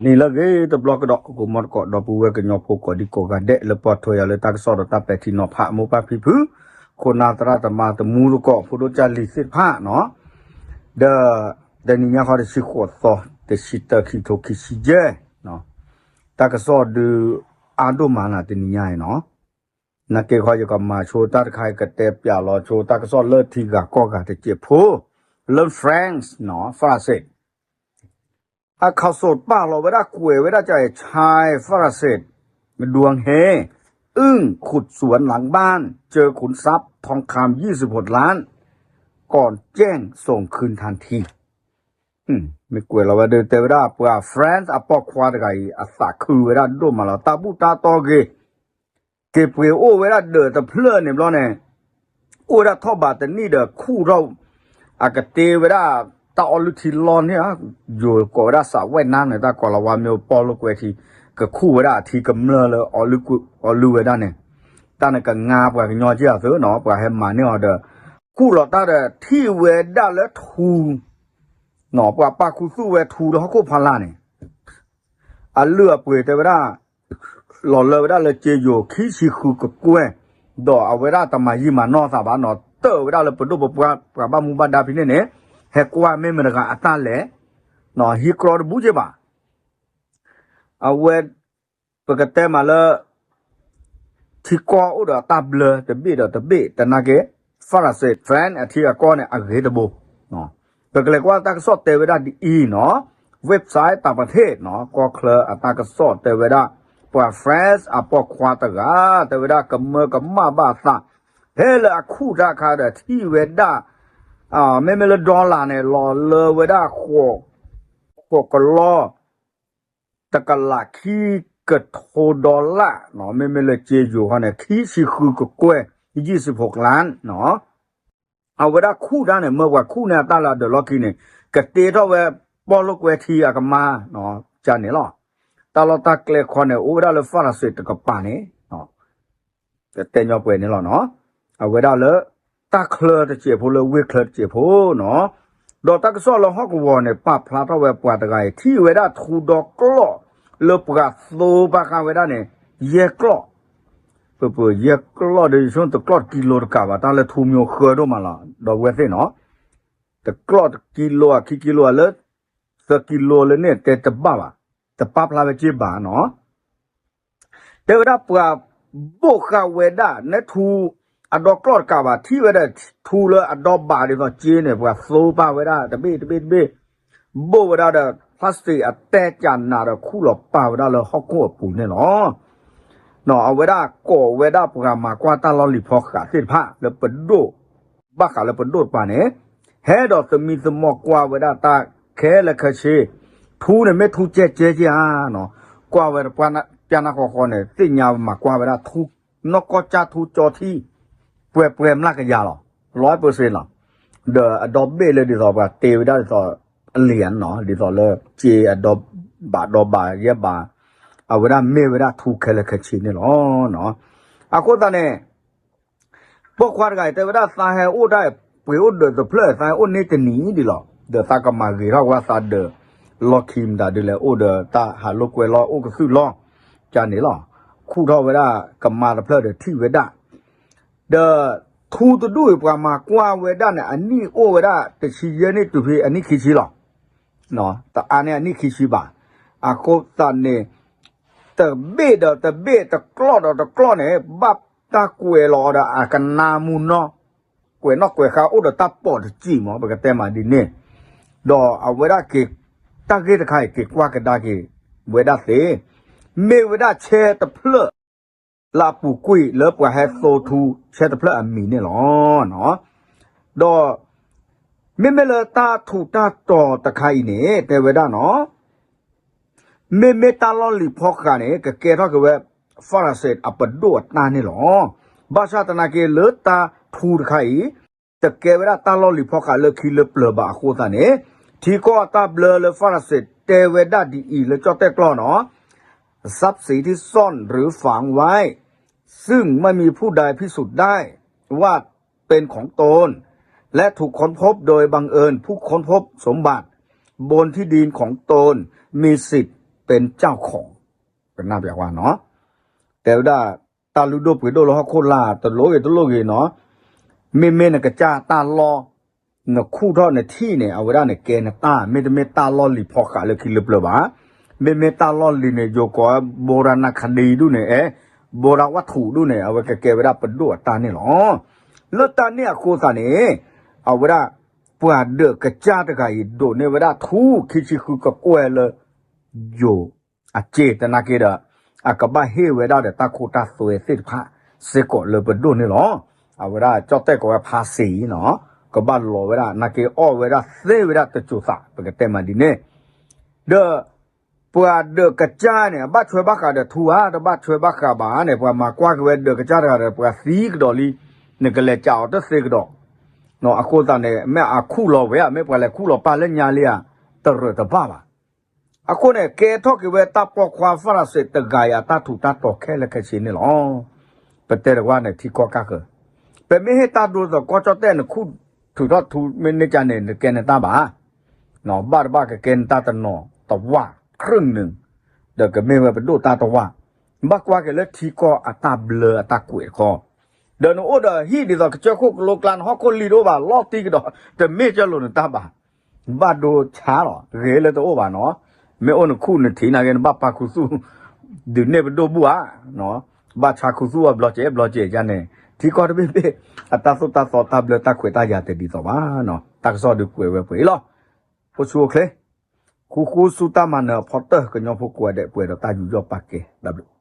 နံၤလၢအဂ့ၤတဘျီကဒီး ကမီတကိး ဒီပုၢ်ဝဲၢ်ကညီဖိကိးဒံကိးဂၤဒဲး လၢပှဲၤထီၣ်ယၤလၢတၢ်ကစီၣ်ဒီးတၢ်ပဲာ်ထံနီၤဖး မိၢ်ပၢ်ဖံဖု ခိၣ်နၢ်သရၣ်သမါ သမူသကိး ဖိဒိၣ်ကၢ်လံၤသ့ၣ်တဖၣ်နီၤ, ဒီးတနံၤညါဃီတဆံဃိးသီ တဆံတၢ ခံကထိခံဆံယဲၢ် တၢ်ကစီၣ်ဒုးအါဒိၣ်မးနၤ တနံၤညါအံၤနီၤ, နာ်က့ခီယကမၤဆိတၢ်တခါ ကတဲပၠးလီၤဆိတၢ်ကစီၣ်လၢထံဂၤကီၢ်ဂၤတစဲးဖိ လၢ France နီၤ France အခီၣ်စိးပာ်လီၤဝဲဒၣ်ကွဲးဝဲဒၣ် ชายฝรั่งเศส ดวงเฮง อึ้งขุดสวนหลังบ้าน เจอขุมทรัพย์ทองคำ ยี่สิบหกล้าน ก่อนแจ้งส่งคืนทันที မ့ၢ်ကွဲးလီၤဝဲဒၣ် တဲဝဲဒၣ်ပှၤ France အပိာ်ခွါတဂၤအံၤ အသးခုဝဲဒၣ်ဒိၣ်မးလီၤ တၢ်ဘူၣ်တၢ်တီဂ့ၤ က့ၤပှ့ၤအိၣ်ဝဲဒၣ်ဒၢးတဖျၢၣ်န့ၣ်ဘျီန့ၣ် အိၣ်ဝဲဒၣ်ထီၣ်ဘးတနံၣ်ဒီးခူၣ်ထီၣ် အကတ့ဝဲဒၣ် တၢ်အီလုၢ်ထံလီၢ်န့ၣ် ယိၤကိးဝဲဒၣ် สระว่ายน้ำ န့ၣ် တၢ်ကိးလီၤဝါမ့ၢ်ပီၢ်လိာ်ကွဲထံ ကခူၣ်ဝဲဒၣ်အထံကမျၢၢ်လၢ အီလုၢ်ဝဲဒၣ်န့ၣ် တၢ်န့ၣ်ကငါပှၤကညီက့ၢ်အသိးနီၤ ပှၤဟဲမၤန့ၢ်အီၤဒီး ခူၣ်လီၤတၢ်ဒီးထံၣ်ဝဲဒၣ်လၢထူ ပှၤပာ်ခူသူၣ်ဝဲထူလၢဟီၣ်ခိၣ်ဖီလာ်န့ၣ် အလုၢ်အပှ့ၤတဲဝဲဒၣ် လီၤလၢဝဲဒၣ်လၢကၠ့ယိၤခံဆံဃုကကွဲၢ် ဒီးအဝဲဒၣ်တမၤယံာ်မၤနီၢ်သးဘၣ်နီၤ တၢၢ်ဝဲဒၣ်လၢပဒိၣ်ပပှၢ် ပှၤဘၣ်မူဘၣ်ဒါဖဲန့ၣ်န့ၣ် ဟဲကွၢ်မ့ၢ်မတၤတဂၤအတၢ်လဲၤ ဟံးကြီတဘူၣ်က့ဘၣ် အဝဲ ပကတဲမးလၢ ထံကီၢ်အိၣ်ဒီးတၢ်ဘျၢတဘ့ၣ်ဒီးတဘ့ၣ် တနာ်က့ France France အထံအကီၢ်န့ၣ် အဂ့ၤတဘိ ပကလဲၤကွၢ်တၢ်ကစီၣ်တဲဝဲဒၣ်ဒ်အံၤနီၤ website တၢ်ပထ့ၣ်နီၤ ကီၢ်ချၢအတၢ်ကစီၣ်တဲဝဲဒၣ် ပှၤ France အပိာ်ခွါတဂၤ တဲဝဲဒၣ်ကမၢကမၣ်ဘၣ်အသး ဖဲလၢအခူၣ်တၢ်အခါဒီးထံၣ်ဝဲဒၣ် မ့မ့ၢ်လၢ dollar န့ၣ် လီၤလၢဝဲဒၣ် ဃိးကလီ တကလးခံကထိ dollar မ့မ့ၢ်လၢကၠ့ယိၤခီန့ၣ် ခံဆံဃုကကွဲၢ် ယံာ်စံးဖိကလါ အဝဲဒၣ်ခူၣ်တၢ်န့ၣ် မၢပှၤခူၣ်န့ၢ်အတၢ်လၢအဒၢးလီၢ်ခံန့ၣ် ကတ့ထီၣ်ဝဲ ပီၢ်လိာ်ကွဲထံအကမါ ကန့ၣ်လီၤ. တၢ်လီၢ်တၢ်ကျဲခီန့ၣ် အိၣ်ဝဲဒၣ်လၢ France တကပၤန့ၣ် တဲညီပှဲၤန့ၣ်လီၤနီၤ. အဝဲဒၣ်လၢ တၢ်ချၢတစဲးဖိလၢဝ့ၢ်ချၢတစဲးဖိနီၤ. ဒီးတၢ်ကစီၣ်လၢဟီၣ်ကဝီၤန့ၣ် ပာ်ဖျါထီၣ်ဝဲပှၤတဂၤအံၤ ထံၣ်ဝဲဒၣ်ထူဒီကျီၢ် လၢပှၤသိပာ်ဃာ်ဝဲဒၣ်န့ၣ် ယဲၢ်ကျီၢ်, ပပယဲၢ်ကျီၢ်ဒီး ယဆိတကျီၢ်တကံလိတကးဘၣ် တၢ်လၢထူမၠိဃၢဒိၣ်မးလီၤ ဒီပုၢ်ဝဲၢ်သ့ၣ်နီၤ. တကျီၢ်တကံလိဧါ ခံကံလိဧါလၢ သၢကံလိလၢန့ၣ်တဲတဘၣ်ဘၣ်, တပာ်ဖျါဝဲက့ဘၣ်နီၤ. တဲဝဲဒၣ်ပှၤဘိၣ်ဃာ်ဝဲဒၣ် နဲထူ အဒီကျီၢ်တကးဘၣ် ထံၣ်ဝဲဒၣ်ထူလၢအဒီဘးဒ်သိးက့န့ၣ် ပှၤသိပာ်ဝဲဒၣ်တဘ့ၣ်တဘ့ၣ်တဘ့ၣ်, ဘိၣ်ဝဲဒၣ်ဒီး plastic အတဲကၢနးဒီးခူၣ်လီၤပာ်ဝဲဒၣ်လၢဟီၣ်ခိၣ်အပူၤန့ၣ်လီၤ. အဝဲဒၣ်ကိးဝဲဒၣ်ပှၤမၤကွၢ်တၢ်လီၢ်လံၤဖီဃးသ့ၣ်တဖၣ်လၢပဒိၣ် ဘၣ်ဃးလၢပဒိၣ်တပၤန့ၣ် ဟဲဒီးသမံသမိးကွၢ်ဝဲဒၣ်တၢ်ခဲလၢာ်ခဲဆ့, ထူန့ၣ်မ့ၢ်ထူကဲကဲက့ဧါနီၤ, ကွၢ်ဝဲတပျၢ်နၢ်ဃီဃီန့ၣ် သ့ၣ်ညါမၤကွၢ်ဝဲဒၣ်ထူ နီၢ်ကီၢ်ကၢ်ထူကၠီထံ ပှဲၤပှဲၤမျးကယၤလီၤ, လီၤပၢၢ်စ့လီၤ, ဒီးအဒီဘ့ၣ်လၢဒ်သိးပှၤတ့ဝဲဒၣ်ဒ်သိး အလံာ်နီၤ ဒ်သိးလၢ က့အဒီဘးဒီဘးယဲၢ်ဘး, အဝဲဒၣ်မ့ၢ်ဝဲဒၣ်ထူခဲလၢာ်ခဲဆ့န့ၣ်လီၤ. အဃိသတးန့ၣ် ပိာ်ခွါတဂၤအံၤ တဲဝဲဒၣ်သးဟဲအိၣ်တၢ် ပှ့ၤအိၣ်ဒၢးတဖျၢၣ် သးဟဲအိၣ်န့ၢ်တနံၤဒ်လီၤ, ဒီးသးကမၤဂ့ၤထီၣ်ဝဲသးဒၢး လီၢ်ခံမတၤဒ်လဲၣ် အိၣ်ဒီးတၢ်ဟးလိာ်ကွဲလီၤ အိၣ်ကသုၣ်လီၤ ကန့ၣ်လီၤ, ခူၣ်ထီၣ်ဝဲဒၣ်ကမါတဖျၢၣ်ဒီးထံၣ်ဝဲဒၣ်, ဒီးထူတဒူၣ်အံၤ ပှၤမၤကွၢ်ဝဲဒၣ်န့ၣ် အနံၣ်အိၣ်ဝဲဒၣ်တဆံယဲၢ်နံၣ်တုၤဖဲအနံၣ်ခံဆံလီၤ. တအါန့ၢ်အနံၣ်ခံဆံဘၣ်. အဃိသတးန့ၣ် တဘ့ၣ်ဒီးတဘ့ၣ် တကျီၢ်ဒီးတကျီၢ်န့ၣ် ဘၣ်တၢ်ကွဲးလီၤအီၤဒီးအကနါမူနီၢ်, ကွဲးနီၣ်ကွဲးဃါအိၣ်ဒီးတၢ်ပိာ်တစံၣ်မး ပကတဲမးဒ်န့ၣ်, ဒီးအဝဲဒၣ်က့ၤ တၢ်ဂ့ၢ်တခါအံၤ က့ၤကွၢ်ကဒါက့ၤဝဲဒၣ်သ့, မ့ၢ်ဝဲဒၣ်ဆဲတဖျၢၣ် လၢအပူၤကွံာ်လၢပှၤဟဲသိထူဆဲတဖျၢၣ်အမံၤန့ၣ်လီၤ. ဒီး မ့မ့ၢ်လၢတၢ်ထူးတၢ်တီၤတခါအံၤန့ၣ် တဲဝဲဒၣ်နီၤ, မ့မ့ၢ်တၢ်လီၢ်လံၤဖီဃးန့ၣ် ကကဲထီၣ်က့ၤဝဲ France အပဒိၣ်အတၢ်န့ၣ်လီၤ. ဘၣ်ဆၣ်သနာ်က့လၢတၢ်ထူးတခါအံၤ တကဲဝဲဒၣ်တၢ်လီၢ်လံၤဖီဃးလၢခံလၢပျၢၤဘၣ်အဃိသတးန့ၣ် ထံကီၢ်အတၢ်ဘျၢလၢ France တဲဝဲဒၣ်ဒ်အံၤလၢကၠီၣ်တဲၣ်ကျီၢ်နီၤ ทรัพย์สินที่ซ่อนหรือฝังไว้ ซึ่งไม่มีผู้ใดพิสูจน์ได้ว่าเป็นของตน และถูกค้นพบโดยบังเอิญ ผู้ค้นพบสมบัติบนที่ดินของตนมีสิทธิ์ ပနကၠၢ်ခီၣ် ကနၣ်ပျးဝါနီၤ တဲဝဲဒၣ် တၢ်လုၢ်ဒိၣ်ပှ့ၤဒိၣ်လၢဟီၣ်ခိၣ်လာ် တလိၣ်ဂ့ၤတလိၣ်ဂ့ၤနီၤ မ့မ့ၢ်နကစၢ်တၢ်လီၢ် နခူၣ်ထီၣ်နထံၣ်န့ၣ် အဝဲဒၣ်န့ၣ်ကဲနတၢ် မ့တမ့ၢ်တၢ်လီၢ်လံၤဖီဃးလၢခံလၢပျၢၤဘၣ်. မ့မ့ၢ်တၢ်လီၢ်လံၤန့ၣ် ယိၤကိး ဘိရနခဒံဒူၣ်န့ၣ် အဲ ဘိရဝထူၣ်ဒူၣ်န့ၣ် အဝဲကကဲဝဲဒၣ်ပဒိၣ်အတၢ်န့ၣ်လီၤ. လၢတၢ်န့ၣ်အဃိသတးန့ၣ် အဝဲဒၣ် ပှၤဒၢးကစၢ်တဂၤအံၤ ဒိးန့ၢ်ဝဲဒၣ်ထူခံဆံဃုကကွဲၢ်လၢ ယိၤအစ့သနာ်က့ဒီး အကဘၣ်ဟ့ၣ်ဝဲဒၣ်ဒီးတၢ်ခိတၢ်သွဲသ့ၣ်တဖၣ်စ့ၢ်ကီးလၢပဒိၣ်န့ၣ်လီၤ. အဝဲဒၣ်ကၠီၣ်တဲၣ်ကိးဝဲဖါစ့အံၤနီၤ ကဘၣ်လီၤဝဲဒၣ် နာ်က့အီၣ်ဝဲဒၣ်သ့ဝဲဒၣ်တစိၤသး ပကတဲမးဒ်န့ၣ် ဒီး ပှၤဒၢးကစၢ်န့ၣ် အဘၣ်ဆွဲဘၣ်ဃးဒီးထူဧါ တဘၣ်ဆွဲဘၣ်ဃးဘၣ်န့ၣ် ပှၤမၤကွၢ်က့ၤဝဲဒၢးကစၢ်တဂၤဒီး ပှၤသံကဒီးလံ နကလဲၤကးအီၤတသ့ကဒီး အဃိသတးန့ၣ် မ့ၢ်အခူၣ်လီၤဝဲဧါ မ့ၢ်ပှၤလဲၤခူၣ်လီၤပၢ်လၢညါလံဧါ တရၢးတဘၣ်ဘၣ်. အဃိန့ၣ် ကဲထီၣ်က့ၤဝဲတၢ်ပိာ်ခွါဖရၣ်စ့းတဂၤအံၤ အတၢ်ထူးတၢ်တီၤခဲလၢာ်ခဲဆ့န့ၣ်လီၤ. ပတဲတဝဲန့ၣ် ထံကီၢ်ကၢ်ဃၢၤ ပမ့ၢ်ဟ့ၣ်တၢ်ဒိသကိးကၠီၣ်တဲၣ် နခူၣ်ထုးထီၣ်ထူမ့ၢ်န့ၢ်ကန့ၣ် နကဲနတၢ်ဘၣ် ဘၣ်တဘၣ်ကကဲနတၢ်တနီၤတဝၢ် ခရၢၣ်နုာ် ဒီးကမ့ၢ်ဝဲပဒိၣ်တၢ်တဝၢ် ဘၣ်ကွၢ်က့ၤလၢထံကီၢ်အတၢ်ဘျၢအတၢ်ကွဲးတခီ ဒီးနအိၣ်ဒီးဟံၣ်ဒ်သိးကစၢၢ်ခိၣ်ကလိကျါ နဟီၣ်ခိၣ်လံတအိၣ်ဘၣ် လီၤတံၢ်ကဒီး တမ့ၢ်ကၢၢ်လိာ်နတၢ်ဘၣ် ဘၣ်ဒိဆါလီၤ ဂ့ၤလၢတအိၣ်ဘၣ်နီၤ မ့ၢ်အိၣ်နခူၣ်နထံးနာ်က့ နဘၣ်ပာ်ခူသူၣ် ဒုးနဲၣ်ပဒိၣ်ဘူၣ်ဧါ ဘၣ်ဆါခူသူၣ်အဘျီကဲဘျီကဲယါန့ၣ် ထံကီၢ်တဘ့ၣ်ဘ့ၣ် အတၢ်သိၣ်တၢ်သီတၢ်ဘျၢတၢ်ခွဲးတၢ်ယာ်တဒ်သိးဘၣ် တၢ်ကစီၣ်ဒုးကွဲးဝဲပှဲၤအံၤလီၤ. အိၣ်ဆူၣ်အိၣ်ချ့ ဃူဃူဆူတၢ်မၤနၢၤအဖီတၢၢ် ကညီဖိကိးဂၤဒဲး ပှဲၤဒီးတၢ်ယူးယီၣ်ပာ်ကဲ တၢ်ဘျုး